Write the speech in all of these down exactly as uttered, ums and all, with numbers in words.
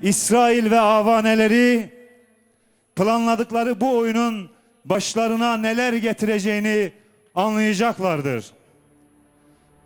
İsrail ve avaneleri planladıkları bu oyunun başlarına neler getireceğini anlayacaklardır.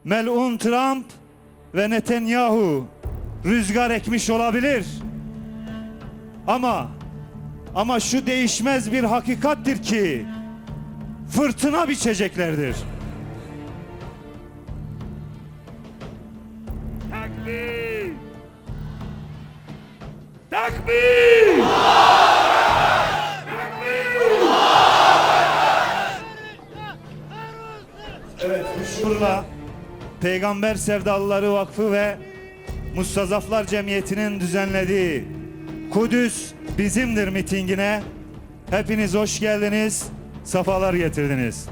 Mel'un Trump ve Netanyahu rüzgar ekmiş olabilir. Ama, ama şu değişmez bir hakikattir ki fırtına biçeceklerdir. Takbir! Takbir! Evet, bu şuurla Peygamber Sevdalıları Vakfı ve Mustazaflar Cemiyeti'nin düzenlediği Kudüs Bizimdir mitingine hepiniz hoş geldiniz, sefalar getirdiniz.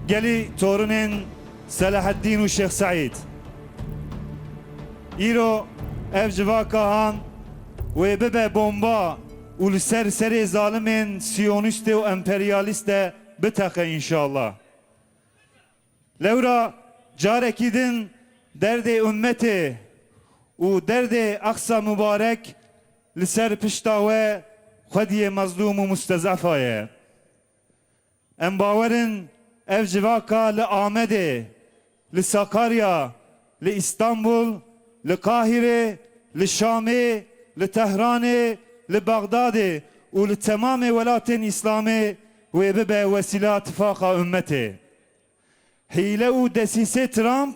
Gelî torunên Selahaddîn û Şêx Seîd. Îro ev civaka han wê bibe bomba û li ser serê zalimên siyonîstê û emperyalîst de biteqe înşallah. Lewra carekî din derdê ummetê û derdê Aqsa Mubarek li ser pişta we xwediyê mezlûm û mustezefa ye. Em bawer in ev civaka li Amedê, li Sakarya, li Îstanbul, li Qahîrê, li Şamê, li Tehranê, li Bexdadê û li temamê welatên Îslamê wê bibe wesîla tifaqa ummetê. Hîle û desîsê Trump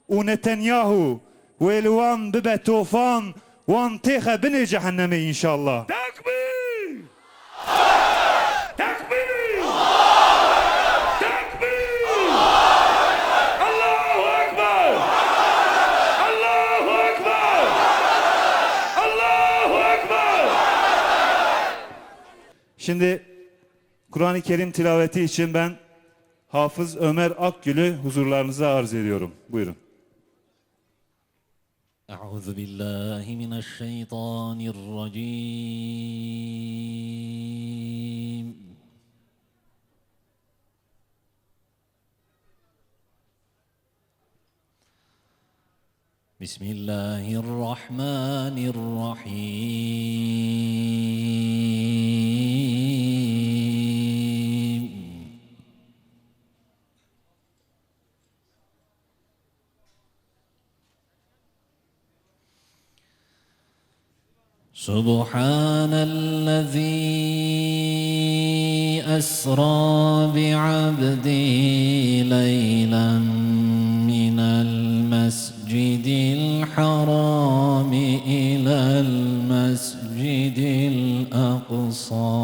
û Netanyahu wê li wan bibe tofan, wan têxe binê cehennemê înşallah. Tekbîr! Tekbîr! Tekbîr! Allahu Ekber! Allahu Ekber! Allahu Ekber! Şimdi Kur'an-ı Kerim tilaveti için ben Hafız Ömer Akgül'ü huzurlarınıza arz ediyorum. Buyurun. أعوذ بالله من الشيطان الرجيم. بسم الله الرحمن الرحيم. سبحان الذي أسرى بعبده ليلا من المسجد الحرام إلى المسجد الأقصى.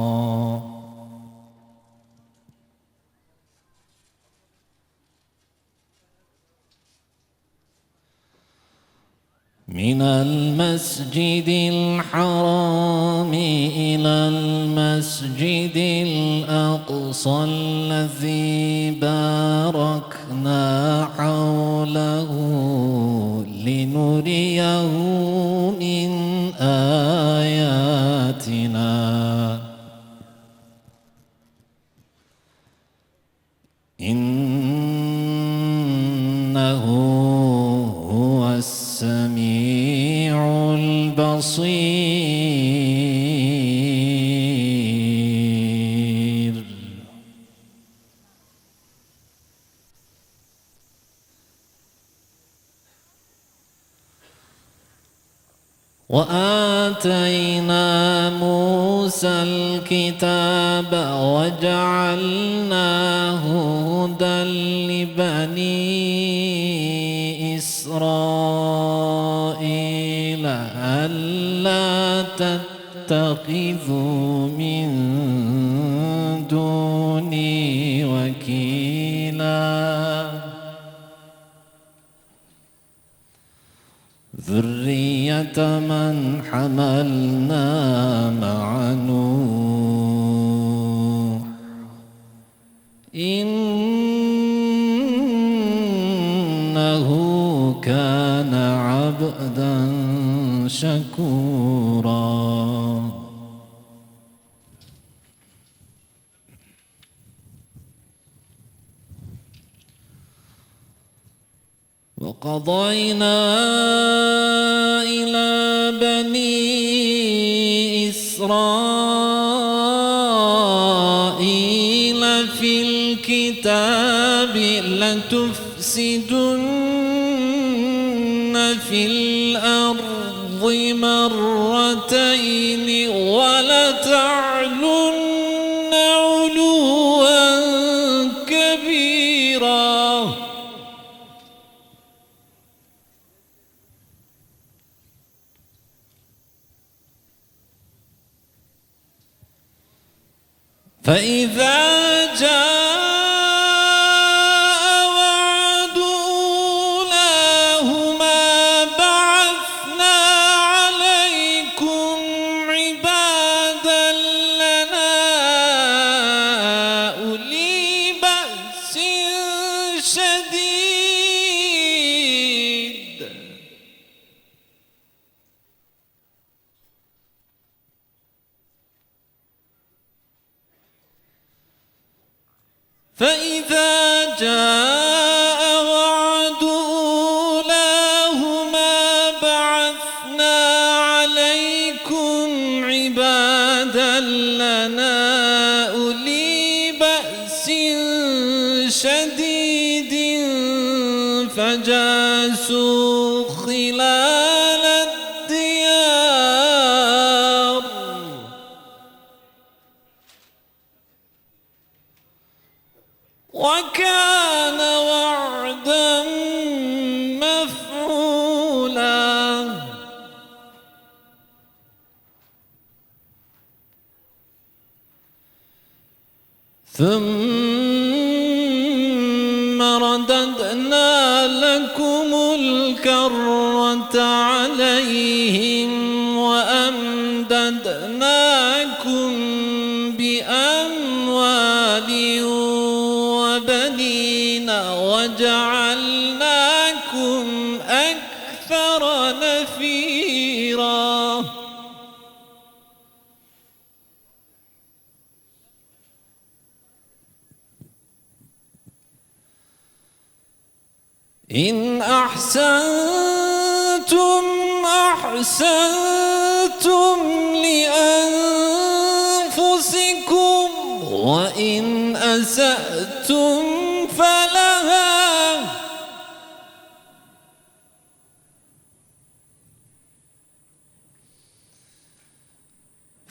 من المسجد الحرام إلى المسجد الأقصى الذي باركنا حوله لنريه من آياتنا. إنه هو السميع البصير. وآتينا موسى الكتاب وجعلناه هدى لبني إسرائيل ألا تتخذوا من دوني وكيلا. ذرية من حملنا مع نوح إنه كان عبدا شكورا. وقضينا إلى بني إسرائيل في الكتاب لتفسدن في الأرض مرتين ولتعلن علوا كبيرا. فإذا جاء وعد أولاهما بعثنا عليكم عبادا لنا أولي بأس شديد. فإذا جاء وعد أولاهما بعثنا عليكم عبادا لنا أولي بأس شديد فجاسوا خلال الديار وكان وعدا مفعولا. ثم رددنا لكم الكرة عليهم وأمددناكم بأموال وبنين وجعلناكم أكثر نفيرا. إن أحسنتم أحسنتم لأنفسكم وإن أسأتم فلها.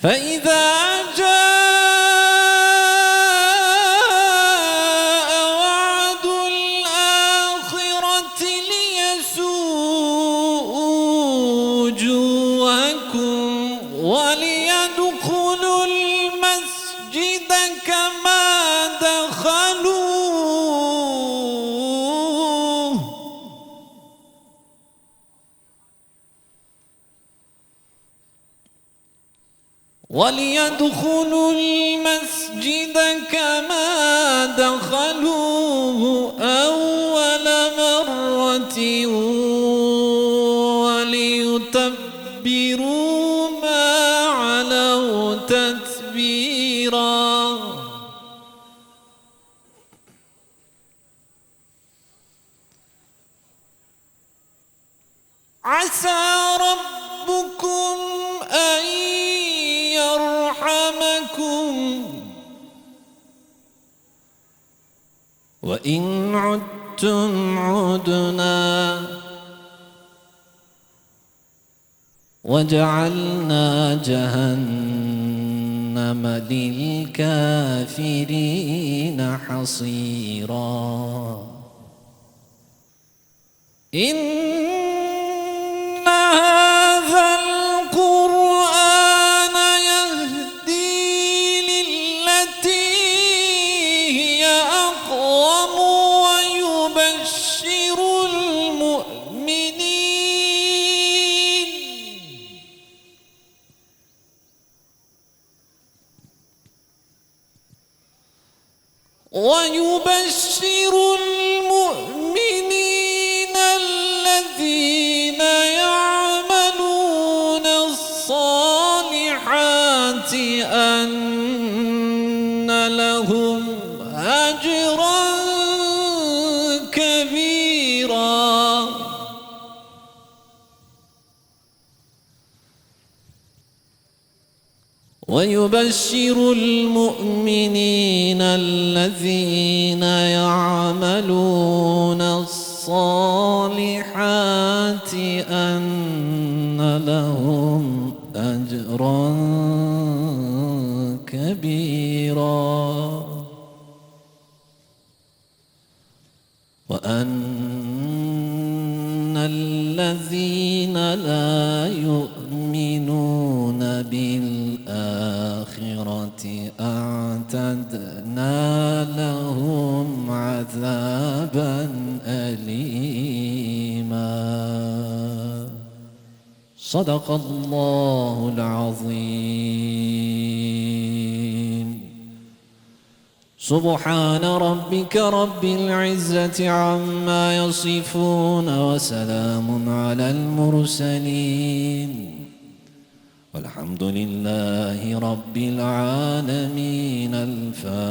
فإذا جاء وعد الآخرة ليسوءوا وجوهكم وليدخلوا المسجد كما دخلوه وليدخلوا المسجد كما دخلوه أول مرة وليتبروا ما علوا تتبيرا. عسى ربكم أن يرحمكم وإن عدتم عدنا وجعلنا جهنم للكافرين حصيرا. إن هذا القرآن يهدي للتي هي أقوم ويبشر المؤمنين ويبشر المؤمنين الذين ويبشر المؤمنين الذين يعملون الصالحات أن لهم أجرا كبيرا. وأن الذين لا يؤمنون بالآخرة أعتدنا لهم عذابا أليما. صدق الله العظيم. سبحان ربك رب العزة عما يصفون وسلام على المرسلين والحمد لله رب العالمين. الفاتحة.